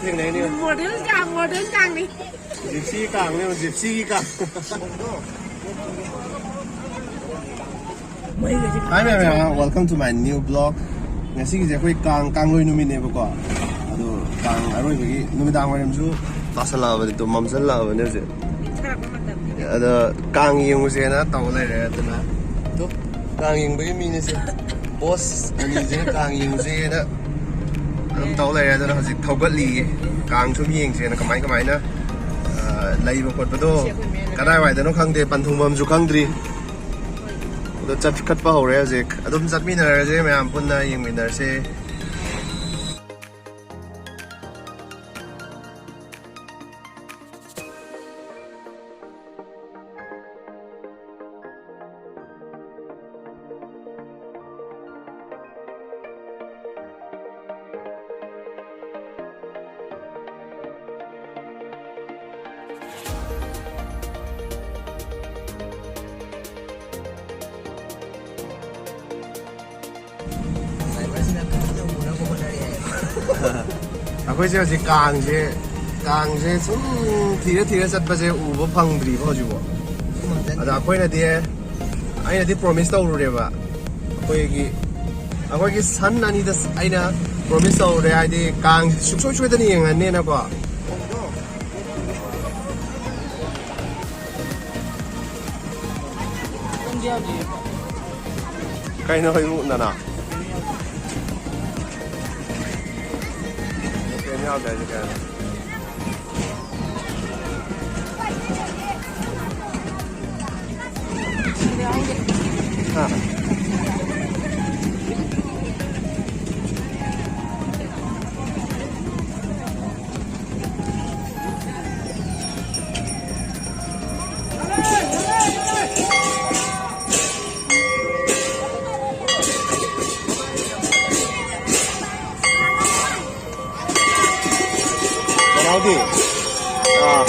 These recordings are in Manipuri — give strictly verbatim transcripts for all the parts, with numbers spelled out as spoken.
ꯊꯦꯡꯅꯩꯅꯦ꯫ ꯃꯣꯗꯦꯜ ꯀꯥꯡ, ꯃꯣꯗꯦꯜ ꯀꯥꯡꯅꯤ꯫ ꯖꯤꯞꯁꯤ ꯀꯥꯡꯅꯦ, ꯖꯤꯞꯁꯤꯒꯤ ꯀꯥꯡ꯫ Hi ꯃꯌꯥꯝ, ꯃꯌꯥꯝ, welcome to my new vlog. ꯉꯁꯤꯒꯤꯁꯦ ꯑꯩꯈꯣꯏ ꯀꯥꯡ, ꯀꯥꯡꯂꯣꯏ ꯅꯨꯃꯤꯠꯅꯦꯕꯀꯣ꯫ ꯑꯗꯣ ꯀꯥꯡ ꯑꯔꯣꯏꯕꯒꯤ ꯅꯨꯃꯤꯗꯥꯡ ꯋꯥꯏꯔꯝꯁꯨ ꯇꯥꯁꯜꯂꯛꯑꯕꯅꯤ, ꯑꯗꯣ ꯃꯝꯁꯜꯂꯛꯑꯕꯅꯦ ꯍꯧꯖꯤꯛ꯫ ꯁꯥꯔꯛꯄ ꯃꯇꯝꯅꯤꯅ꯫ ꯑꯗ ꯀꯥꯡ ꯌꯦꯡꯉꯨꯁꯦꯅ ꯇꯧ ꯂꯩꯔꯦ꯫ ꯑꯗꯨꯅ ꯇꯣ, ꯀꯥꯡ ꯌꯦꯡꯕꯒꯤ ꯃꯤꯅꯤꯁꯦ꯫ ꯕꯣꯁ ꯑꯅꯤꯁꯤꯅ ꯀꯥꯡ ꯌꯦꯡꯉꯨꯁꯦꯅ ꯑꯗꯨꯝ ꯇꯧ ꯂꯩꯔꯦ꯫ ꯑꯗꯨꯅ ꯍꯧꯖꯤꯛ ꯊꯧꯒꯠꯂꯤꯌꯦ꯫ ꯀꯥꯡ ꯁꯨꯝ ꯌꯦꯡꯁꯦꯅ, ꯀꯃꯥꯏ ꯀꯃꯥꯏꯅ, ꯑ, ꯂꯩꯕ ꯈꯣꯠꯄꯗꯣ ꯀꯗꯥꯏꯋꯥꯏꯗꯅꯣ ꯈꯪꯗꯦ, ꯄꯟꯊꯨꯡꯐꯝꯁꯨ ꯈꯪꯗ꯭ꯔꯤ꯫ ꯑꯗꯣ ꯆꯠꯈꯠꯄ ꯍꯧꯔꯦ ꯍꯧꯖꯤꯛ꯫ ꯑꯗꯨꯝ ꯆꯠꯃꯤꯟꯅꯔꯁꯦ, ꯃꯌꯥꯝ ꯄꯨꯟꯅ ꯌꯦꯡꯃꯤꯟꯅꯔꯁꯦ꯫ ꯑꯩꯈꯣꯏꯁꯦ ꯍꯧꯖꯤꯛ ꯀꯥꯡꯁꯦ, ꯀꯥꯡꯁꯦ ꯁꯨꯝ ꯊꯤꯔ ꯊꯤꯔ ꯆꯠꯄꯁꯦ ꯎꯕ ꯐꯪꯗ꯭ꯔꯤꯕ ꯍꯧꯖꯤꯛꯐꯥꯎ꯫ ꯑꯗ ꯑꯩꯈꯣꯏꯅꯗꯤ, ꯑꯩꯅꯗꯤ ꯄ꯭ꯔꯣꯃꯤꯁ ꯇꯧꯔꯨꯔꯦꯕ, ꯑꯩꯈꯣꯏꯒꯤ, ꯑꯩꯈꯣꯏꯒꯤ ꯁꯟ ꯑꯅꯤꯗ ꯑꯩꯅ ꯄ꯭ꯔꯣꯃꯤꯁ ꯇꯧꯔꯨꯔꯦ, ꯍꯥꯏꯗꯤ ꯀꯥꯡꯁꯤꯗꯤ ꯁꯨꯡꯁꯣꯏ ꯁꯣꯏꯗꯅ ꯌꯦꯡꯉꯅꯤꯅꯀꯣ꯫ ꯀꯩꯅꯣ ꯍꯩꯕꯨ ꯅꯅꯥ? ꯀꯩꯝ ꯌꯥꯎꯗꯦ ꯍꯥꯏꯁꯦ ꯀꯩꯅꯣ? ꯍꯥ? ꯀꯅꯥꯎꯗꯤ? ꯑꯥ꯫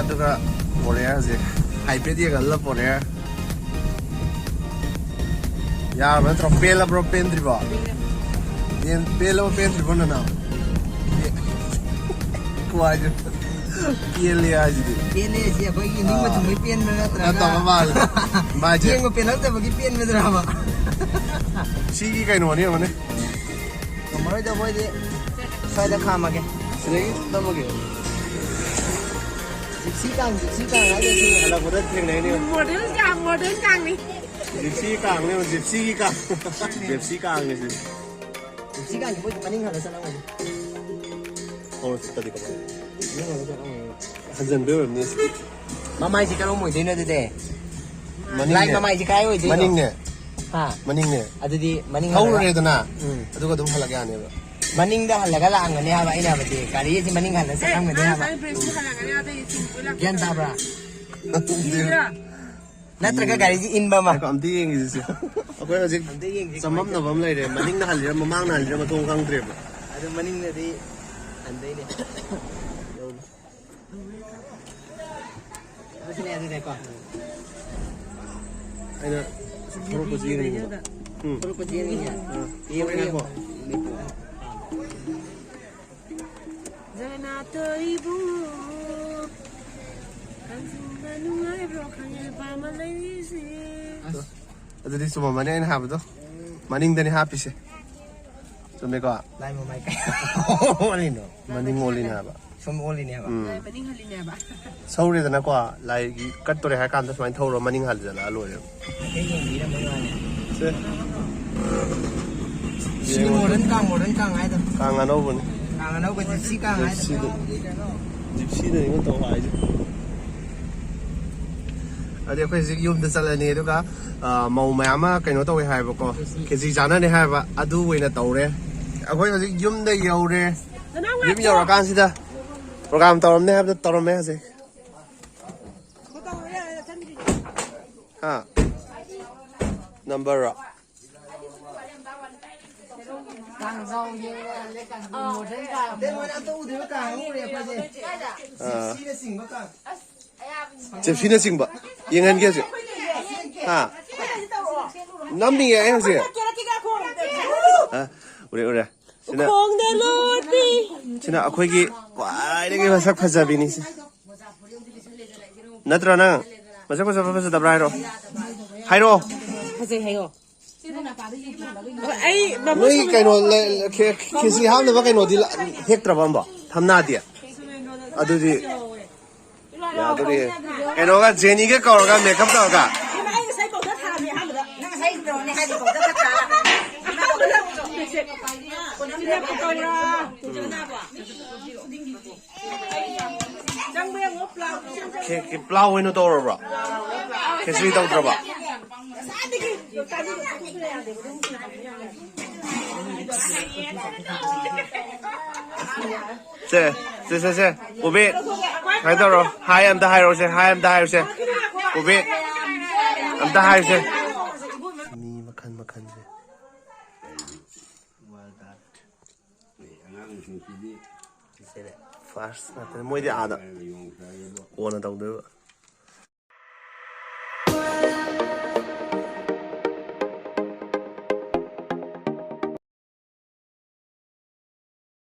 ꯑꯗꯨꯒ ꯄꯣꯔꯛꯑꯦ ꯍꯧꯖꯤꯛ꯫ ꯍꯥꯏꯐꯦꯠ ꯌꯦꯡꯍꯜꯂ ꯄꯣꯔꯛꯑꯦ꯫ ꯌꯥꯔꯕ ꯅꯠꯇ꯭ꯔꯣ? ꯄꯦꯜꯂꯕ꯭ꯔꯣ? ꯄꯦꯟꯗ꯭ꯔꯤꯕꯣ? ꯄꯦꯟ-, ꯄꯦꯜꯂꯕꯣ? ꯄꯦꯟꯗ꯭ꯔꯤꯕꯣ ꯅꯅꯥꯎ? ꯄꯦ-, ꯈꯨꯍꯥꯏꯁꯦ꯫ ꯄꯦꯜꯂꯦ ꯍꯥꯏꯁꯤꯗꯤ꯫ ꯄꯦꯜꯂꯦ ꯍꯥꯏꯁꯤ ꯑꯩꯈꯣꯏꯒꯤ ꯅꯤꯡꯕ ꯑꯥ꯫ ꯊꯨꯡꯕꯒꯤ ꯄꯦꯟꯕ ꯅꯠꯇ꯭ꯔꯒ ꯅꯠꯇꯕ ꯃꯥꯜꯂꯦ꯫ ꯃꯥꯏꯁꯦ꯫ ꯌꯦꯡꯕ ꯄꯦꯜꯂꯛꯇꯕꯒꯤ ꯄꯦꯟꯕꯗꯨꯔꯕ? ꯁꯤꯒꯤ ꯀꯩꯅꯣꯅꯤ ꯌꯦꯡꯉꯨꯅꯦ꯫ ꯉꯝꯃꯔꯣꯏꯗ ꯃꯣꯏꯗꯤ꯫ ꯁ꯭ꯋꯥꯏꯗ ꯈꯥꯝꯃꯒꯦ꯫ ꯁꯤꯗꯒꯤ ꯅꯝꯃꯒꯦ꯫ ꯖꯤꯞꯁꯤ ꯀꯥꯡ, ꯖꯤꯞꯁꯤ ꯀꯥꯡ ꯍꯥꯏꯗꯣ ꯁꯤ꯫ ꯍꯜꯂꯛꯄꯗ ꯊꯦꯡꯅꯩꯅꯦ꯫ ꯃꯣꯗꯦꯜ ꯀꯥꯡ, ꯃꯣꯗꯦꯜ ꯀꯥꯡꯅꯤ꯫ ꯖꯤꯞꯁꯤ ꯀꯥꯡꯅꯦ, ꯖꯤꯞꯁꯤꯒꯤ ꯀꯥꯡ꯫ ꯖꯤꯞꯁꯤ ꯀꯥꯡꯅꯦ ꯁꯤ꯫ ꯖꯤꯞꯁꯤ ꯀꯥꯡꯁꯤ ꯃꯣꯏ ꯃꯅꯤꯡ ꯍꯜꯂ ꯆꯠꯂꯝꯒꯅꯤ꯫ ꯍꯣꯏ, ꯆꯠꯇꯗꯤ ꯀꯃꯥꯏꯅ? ꯃꯅꯤꯡ ꯍꯜꯂ ꯆꯠꯂꯝꯒꯅꯤ꯫ ꯍꯟꯖꯟꯕꯩ ꯑꯣꯏꯔꯝꯅꯤ꯫ ꯃꯃꯥꯏꯁꯦ ꯀꯔꯣꯝ ꯑꯣꯏꯗꯣꯏꯅꯣ ꯑꯗꯨꯗꯤ? ꯃꯅꯤꯡꯅꯦ꯫ ꯂꯥꯏ ꯃꯃꯥꯏꯁꯦ ꯀꯥꯏ ꯑꯣꯏꯗꯣꯏꯅꯣ? ꯃꯅꯤꯡꯅꯦ꯫ ꯍꯥ? ꯃꯅꯤꯡꯅꯦ꯫ ꯑꯗꯨꯗꯤ ꯃꯅꯤꯡ ꯍꯜꯂꯒ ꯊꯧꯔꯨꯔꯦꯗꯅ, ꯎꯝ꯫ ꯑꯗꯨꯒ ꯑꯗꯨꯝ ꯍꯜꯂꯛ ꯌꯥꯅꯦꯕ꯫ ꯃꯅꯤꯡꯗ ꯍꯜꯂꯒ ꯂꯥꯛꯑꯝꯒꯅꯤ ꯍꯥꯏꯕ ꯑꯩꯅ ꯍꯥꯏꯕꯗꯤ꯫ ꯒꯥꯔꯤꯁꯤ ꯃꯅꯤꯡ ꯍꯜꯂ ꯆꯠꯂꯝꯒꯅꯤ ꯍꯥꯏꯕ꯫ ꯃꯥ ꯉꯁꯥꯏ ꯕ꯭ꯔꯦꯛꯁꯨ ꯍꯜꯂꯛꯀꯅꯤ, ꯑꯗꯩ ꯁꯤꯡ ꯄꯨꯂꯞ ꯒ꯭ꯌꯥꯟ ꯇꯥꯕ꯭ꯔꯥ? ꯀꯤꯗ꯭ꯔꯥ? ꯅꯠꯇ꯭ꯔꯒ ꯒꯥꯔꯤꯁꯤ ꯏꯟꯕ ꯑꯃ? ꯉꯥꯏꯈꯣ, ꯑꯝꯇ ꯌꯦꯡꯈꯤꯁꯦ ꯁꯤ꯫ ꯑꯩꯈꯣꯏ ꯍꯧꯖꯤꯛ ꯑꯝꯇ ꯌꯦꯡꯁꯤ ꯆꯃꯝꯅꯕ ꯑꯃ ꯂꯩꯔꯦ꯫ ꯃꯅꯤꯡꯅ ꯍꯜꯂꯤꯔ ꯃꯃꯥꯡꯅ ꯍꯜꯂꯤꯔ ꯃꯊꯣꯡ ꯈꯪꯗ꯭ꯔꯦꯕ꯫ ꯑꯗꯨ ꯃꯅꯤꯡꯗꯗꯤ ꯍꯟꯗꯣꯏꯅꯦ꯫ ꯑꯗꯨꯅꯦ, ꯑꯗꯨꯅꯦꯀꯣ꯫ ꯑꯩꯅ ꯊꯣꯛꯂꯛꯄꯁꯤ ꯌꯦꯡꯅꯤꯡꯕ꯫ ꯎꯝ꯫ ꯊꯣꯛꯂꯛꯄꯁꯤ ꯌꯦꯡꯅꯤꯡꯉꯦ꯫ ꯑꯥ꯫ ꯌꯦꯡꯉꯣ, ꯌꯦꯡꯉꯣ꯫ ꯖꯒꯅꯥꯊ ꯏꯕꯨꯡꯉꯣ, ꯈꯪꯖꯤꯟꯕ ꯅꯨꯡꯉꯥꯏꯕ꯭ꯔꯣ ꯈꯪꯉꯦ ꯄꯥꯝꯃ ꯂꯩꯔꯤꯁꯦ꯫ ꯑꯗꯨꯗꯤ ꯆꯨꯝꯃꯝꯃꯅꯤ ꯑꯩꯅ ꯍꯥꯏꯕꯗꯣ꯫ ꯃꯅꯤꯡꯗꯅꯤ ꯍꯥꯞꯄꯤꯁꯦ꯫ ꯆꯨꯝꯃꯦꯀꯣ? ꯂꯥꯏ ꯃꯃꯥꯏ ꯀꯩ-, ꯀꯔꯤꯅꯣ? ꯃꯅꯤꯡ ꯑꯣꯜꯂꯤꯅꯦ ꯍꯥꯏꯕ꯫ ꯁꯣꯝ ꯑꯣꯜꯂꯤꯅꯦꯕ꯫ ꯎꯝ꯫ ꯂꯥꯏ ꯃꯅꯤꯡ ꯍꯜꯂꯤꯅꯦꯕ꯫ ꯁꯧꯔꯦꯗꯅꯀꯣ, ꯂꯥꯏꯒꯤ ꯀꯠꯇꯣꯔꯦ ꯍꯥꯏ ꯀꯥꯟꯗ ꯁꯨꯃꯥꯏꯅ ꯊꯧꯔ ꯃꯅꯤꯡ ꯍꯜꯂ ꯂꯣꯏꯔꯦ꯫ ꯍꯥꯏꯐꯦꯠ ꯌꯦꯡꯕꯤꯔꯝꯕꯩ ꯋꯥꯅꯤ꯫ ꯁꯦ꯫ ꯁꯤ ꯌꯦꯡꯉꯣ꯫ ꯃꯣꯗꯔꯟ ꯀꯥꯡ, ꯃꯣꯗꯔꯟ ꯀꯥꯡ ꯍꯥꯏꯗꯣ꯫ ꯀꯥꯡ ꯑꯅꯧꯕꯅꯤ꯫ ꯀꯥꯡ ꯑꯅꯧꯕ ꯖꯤꯞꯁꯤ ꯀꯥꯡ ꯍꯥꯏꯗꯣ꯫ ꯖꯤꯞꯁꯤꯗ꯫ ꯖꯤꯞꯁꯤꯗꯅꯤ ꯀꯩꯅꯣ ꯇꯧ ꯍꯥꯏꯁꯦ꯫ ꯑꯗꯨꯗꯤ ꯑꯩꯈꯣꯏ ꯍꯧꯖꯤꯛ ꯌꯨꯝꯗ ꯆꯠꯂꯅꯤ, ꯑꯗꯨꯒ, ꯑ, ꯃꯧ ꯃꯌꯥꯝ ꯑꯃ ꯀꯩꯅꯣ ꯇꯧꯋꯦ ꯍꯥꯏꯕꯀꯣ, ꯈꯦꯆꯤ ꯆꯥꯅꯅꯤ ꯍꯥꯏꯕ, ꯑꯗꯨ ꯑꯣꯏꯅ ꯇꯧꯔꯦ꯫ ꯑꯩꯈꯣꯏ ꯍꯧꯖꯤꯛ ꯌꯨꯝꯗ ꯌꯧꯔꯦ꯫ ꯌꯨꯝ ꯌꯧꯔꯀꯥꯟꯁꯤꯗ ꯄ꯭ꯔꯣꯒꯥꯝ ꯇꯧꯔꯝꯅꯤ ꯍꯥꯏꯕꯗ ꯇꯧꯔꯝꯃꯦ ꯍꯧꯖꯤꯛ꯫ ꯍꯥ? ꯅꯝꯕꯔꯔꯣ? ꯀꯥꯡꯖꯥꯎ ꯌꯦꯡꯉꯦ, ꯀꯥꯡꯖꯥꯎ ꯃꯣꯗꯔꯟ ꯀꯥꯡ꯫ ꯑꯇꯩ ꯃꯣꯏꯅ ꯑꯝꯇ ꯎꯗ꯭ꯔꯤꯕ ꯀꯥꯡ ꯑꯃ ꯎꯔꯦ ꯑꯩꯈꯣꯏꯁꯦ꯫ ꯑꯥ꯫ ꯖꯤꯞꯁꯤꯅ ꯆꯤꯡꯕ ꯀꯥꯡ꯫ ꯑꯁ, ꯆꯦꯐꯤꯅꯆꯤꯡꯕ꯫ ꯌꯦꯡꯍꯟꯒꯦ ꯍꯧꯖꯤꯛ꯫ ꯍꯥ? ꯅꯝꯃꯤꯌꯦ ꯑꯩ ꯍꯧꯖꯤꯛ꯫ ꯍꯥ? ꯎꯔꯦ, ꯎꯔꯦ꯫ ꯁꯤꯅ, ꯈꯣꯡꯗ ꯂꯣꯠꯄꯤ꯫ ꯁꯤꯅ ꯑꯩꯈꯣꯏꯒꯤ ꯈ꯭ꯋꯥꯏꯗꯒꯤ ꯃꯁꯛ ꯐꯖꯕꯤꯅꯤꯁꯦ꯫ ꯅꯠꯇ꯭ꯔꯣ ꯅꯪ? ꯃꯁꯛ ꯐꯖꯕ ꯐꯖꯗꯕ꯭ꯔꯥ ꯍꯥꯏꯔꯣ꯫ ꯍꯥꯏꯔꯣ꯫ ꯐꯖꯩ ꯍꯥꯏꯌꯣ꯫ ꯑꯩ ꯕꯥꯃꯣꯟ ꯅꯣꯏ ꯁꯣꯝꯗ ꯀꯩꯅꯣ ꯂꯩ-, ꯈꯦ-, ꯈꯦꯆꯤ ꯍꯥꯞꯅꯕ ꯀꯩꯅꯣꯗꯤ ꯂ-, ꯍꯦꯛꯇ꯭ꯔꯕ ꯑꯝꯕꯣ? ꯊꯝꯅꯥꯗꯤ? ꯑꯗꯨꯗꯤ ꯌꯥꯗꯣꯔꯤ꯫ ꯀꯩꯅꯣꯒ ꯖꯦꯅꯤꯒ ꯀꯧꯔꯒ ꯃꯦꯀꯞ ꯇꯧꯔꯒ꯫ ꯏꯃꯥ, ꯑꯩ ꯉꯁꯥꯏ powder ꯊꯥꯔꯝꯃꯦ ꯑꯍꯥꯟꯕꯗ꯫ ꯅꯪ ꯉꯁꯥꯏ ꯇꯧꯔꯅꯤ ꯍꯥꯏꯗꯤ powder ꯈꯔ ꯊꯥꯔꯒ꯫ ꯁꯤꯅ ꯄꯀꯧꯔꯥ꯫ ꯆꯪꯕ ꯌꯥꯝ ꯄ꯭ꯂꯥꯎ꯫ ꯈꯦ-, ꯈꯦ-, ꯄ꯭ꯂꯥꯎ ꯑꯣꯏꯅ ꯇꯧꯔꯕ꯭ꯔꯣ? ꯈꯦꯆ꯭ꯔꯤ ꯇꯧꯗ꯭ꯔꯕ? ꯁꯦ, ꯁꯦ, ꯁꯦ, ꯁꯦ꯫ ꯎꯕꯤ, ꯁꯨꯃꯥꯏꯅ ꯇꯧꯔꯣ꯫ Hi ꯑꯝꯇ ꯍꯥꯏꯔꯣꯁꯦ, hi ꯑꯝꯇ ꯍꯥꯏꯔꯣꯁꯦ꯫ ꯎꯕꯤ, ꯑꯝꯇ ꯍꯥꯏꯔꯨꯁꯦ꯫ ꯃꯤ ꯃꯈꯜ ꯃꯈꯜꯁꯦ꯫ ꯑꯉꯥꯡꯁꯤꯡꯁꯤꯗꯤ first ꯉꯥꯛꯇꯅꯦ꯫ ꯃꯣꯏꯗꯤ ꯑꯥꯗ ꯀꯣꯟꯅ ꯇꯧꯗꯣꯏꯕ꯫